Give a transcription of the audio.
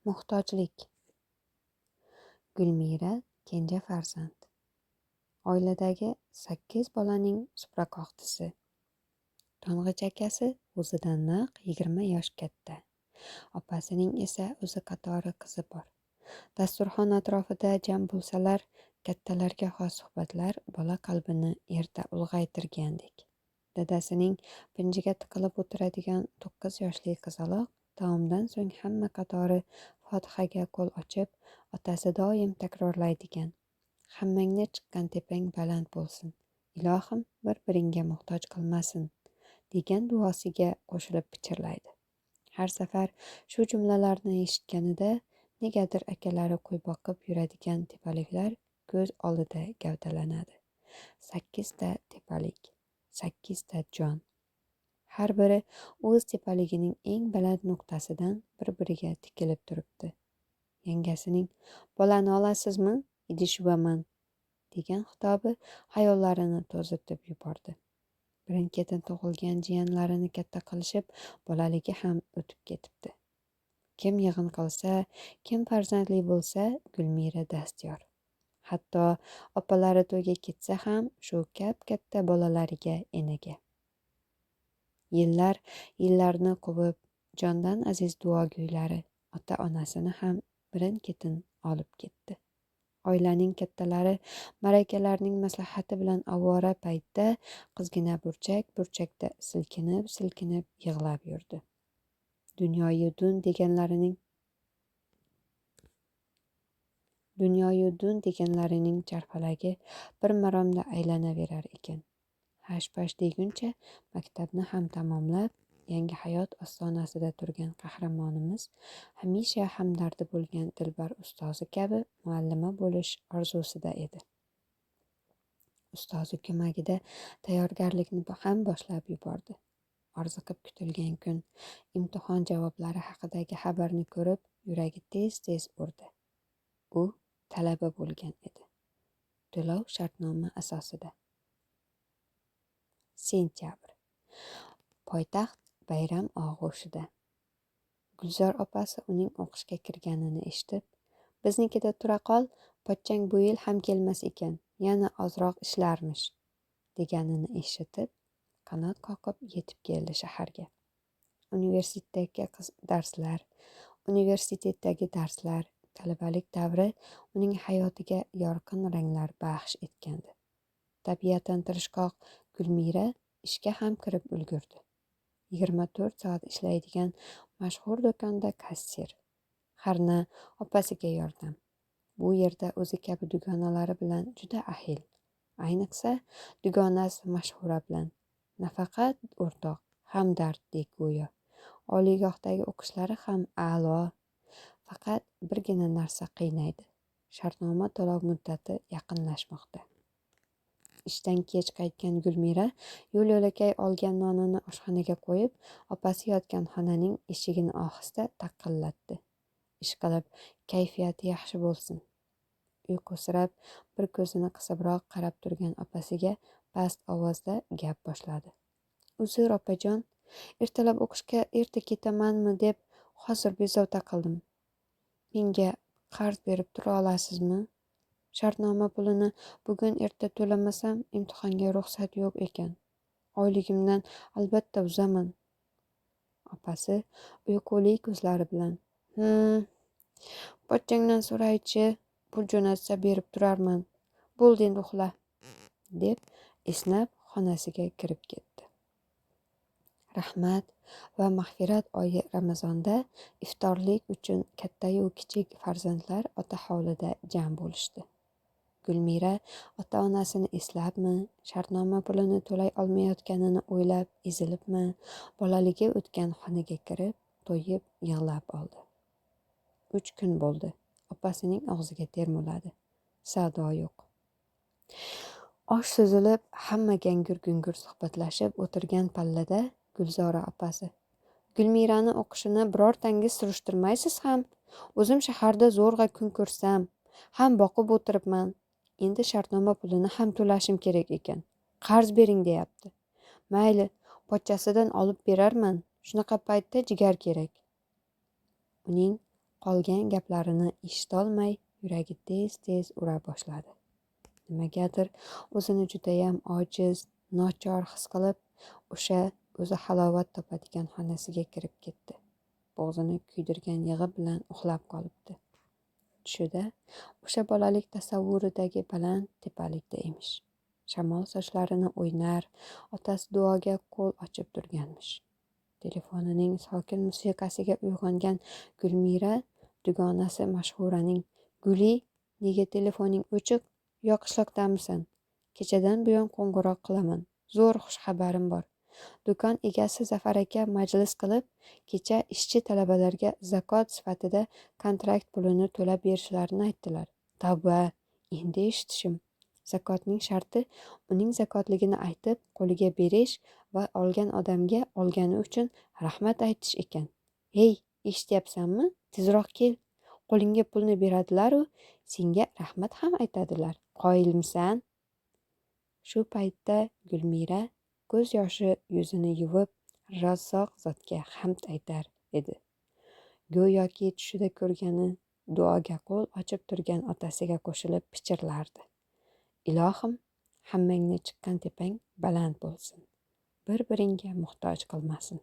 Muhtojlik. Gulmira kenja farzand. Oiladagi 8 bolaning suprakohtisi. To'ng'ich akasi o'zidan naq 20 yosh katta. Opasining esa o'zi qatori qizi bor. Dasturxon atrofida jam bo'lsalar, kattalarga xos suhbatlar bola qalbini erta ulg'aytirgandek. Dadasining pinjiga tiqilib o'tiradigan 9 yoshli qizaloq taomdan so'ng hamma qatori fotihaga qo'l ochib, otasi doim takrorlaydigan "Hammangni chiqqan tepang baland bo'lsin, ilohim bir-biringga muhtoj qilmasin" degan duosiga qo'shilib pichirlaydi. Har safar shu jumlalarni eshitganida negadir akalari qo'y boqib yuradigan tepaliklar ko'z oldida gavdalanadi. 8 ta tepalik, 8 ta jon. Har biri o'z tepaligining eng baland nuqtasidan bir-biriga tikilib turibdi. Yangasining "Bolani olasizmi, idish yuvaman" degan xitobi xayollarini to'zitib yubordi. Birin-ketin tug'ilgan jiyanlarini katta qilishib, bolaligi ham o'tib ketibdi. Kim yig'in qilsa, kim farzandli bo'lsa, Gulmira dastyor. Hatto opalari to'yga ketsa ham shu kap-katta bolalariga enaga. Yillar yillarni quvib, jondan aziz duogo'ylari ota-onasini ham birin-ketin olib ketdi. Oilaning kattalari ma'rakalarning maslahati bilan ovora paytda qizgina burchak-burchakda silkinib-silkinib yig'lab yurdi. Dunyoyu dun deganlarining charxpalagi bir maromda aylanaverar ekan. Hash-pash deguncha maktabni ham tamomlab, yangi hayot ostonasida turgan qahramonimiz hamisha hamdardi bo'lgan dilbar ustozi kabi muallima bo'lish orzusida edi. Ustozi ko'magida tayyorgarlikni ham boshlab yubordi. Orziqib kutilgan kun, imtihon javoblari haqidagi xabarni ko'rib, yuragi tez-tez urdi. U talaba bo'lgan edi. To'lov shartnoma asosida. Sentyabr. Poytaxt bayram og'ushida. Gulzor opasi uning o'qishga kirganini eshitib, "Biznikida tura qol, pochchang bu yil ham kelmas ekan, yana ozroq ishlarmish" deganini eshitib, qanot qoqib yetib keldi shaharga. Universitetdagi darslar, talabalik davri uning hayotiga yorqin ranglar baxsh etgandi. Tabiatan tirishqoq Gulmira ishga ham kirib ulgurdi. 24 soat ishlaydigan mashhur do'konda kassir. Harna opasiga yordam. Bu yerda o'zi kabi dugonalari bilan juda ahil. Ayniqsa dugonasi Mashhura bilan. Nafaqat o'rtoq, hamdarddek go'yo. Oliygohdagi o'qishlari ham a'lo. Faqat birgina narsa qiynaydi. Shartnoma to'lov muddati yaqinlashmoqda. Ishdan kech qaytgan Gulmira yo'l-yo'lakay olgan nonini oshxonaga qo'yib, opasi yotgan xonaning eshigini ohista taqillatdi. Ishqilib, kayfiyati yaxshi bo'lsin. Uyqusirab, bir ko'zini qisibroq qarab turgan opasiga past ovozda gap boshladi. "Uzr opajon, ertalab o'qishga erta ketamanmi deb hozir bezovta qildim. Menga qarz berib tura olasizmi? Shartnoma pulini bugun erta to'lamasam imtihonga ruxsat yo'q ekan. Oyligimdan albatta uzaman." Opasi uyquli ko'zlari bilan "Pochchangdan so'raychi, pul jo'natsa berib turarman. Bo'ldi endi uxla" deb esnab xonasiga kirib ketdi. Rahmat va mag'firat oyi Ramazonda iftorlik uchun kattayu kichik farzandlar ota hovlida jam bo'lishdi. Gulmira ota-onasini eslabmi, shartnoma pulini to'lay olmayotganini o'ylab ezilibmi, bolaligi o'tgan xonaga kirib, to'yib yig'lab oldi. 3 kun bo'ldi. Opasining og'ziga termuladi. Sado yo'q. Osh suzilib, hamma gangur-gungur suhbatlashib o'tirgan pallada Gulzora opasi: "Gulmirani o'qishini birortangiz surishtirmaysiz ham. O'zim shaharda zo'rg'a kun ko'rsam, ham boqib o'tiribman. Endi shartnoma pulini ham to'lashim kerak ekan. Qarz bering deyapti. Mayli, pochchasidan olib berarman. Shunaqa paytda jigar kerak." Uning Qolgan gaplarini eshitolmay yuragi tez-tez ura boshladi. Nimagadir o'zini judayam ojiz, nochor his qilib, o'sha o'zi halovat topadigan xonasiga kirib ketdi. Bo'g'zini kuydirgan yig'i bilan uxlab qolibdi. Tushida o'sha bolalik tasavvuridagi baland tepalikda emish. Shamol sochlarini o'ynar, otasi duoga qo'l ochib turganmish. Telefonining sokin musiqasiga uyg'ongan Gulmira dugonasi Mashhuraning "Guli, nega telefoning o'chiq? Yo qishloqdamisan? Kechadan buyon qo'ng'iroq qilaman. Zo'r xushxabarim bor. Do'kon egasi Zafar aka majlis qilib, kecha ishchi talabalarga zakot sifatida kontrakt pulini to'lab berishlarini aytdilar. Tavba, endi eshitishim. Zakotning sharti uning zakotligini aytib, qo'liga berish va olgan odamga olgani uchun rahmat aytish ekan. Hey, eshityapsanmi? Tezroq kel. Qo'lingga pulni beradilar-u, senga rahmat ham aytadilar. Qoyilmisan?" Shu paytda Gulmira ko'z yoshi yuzini yuvib, Razzoq zotga hamd aytar edi. Go'yoki tushida ko'rgani duoga qo'l ochib turgan otasiga qo'shilib pichirlardi. Ilohim, hammangni chiqqan tepang baland bo'lsin. Bir-biringga muhtoj qilmasin.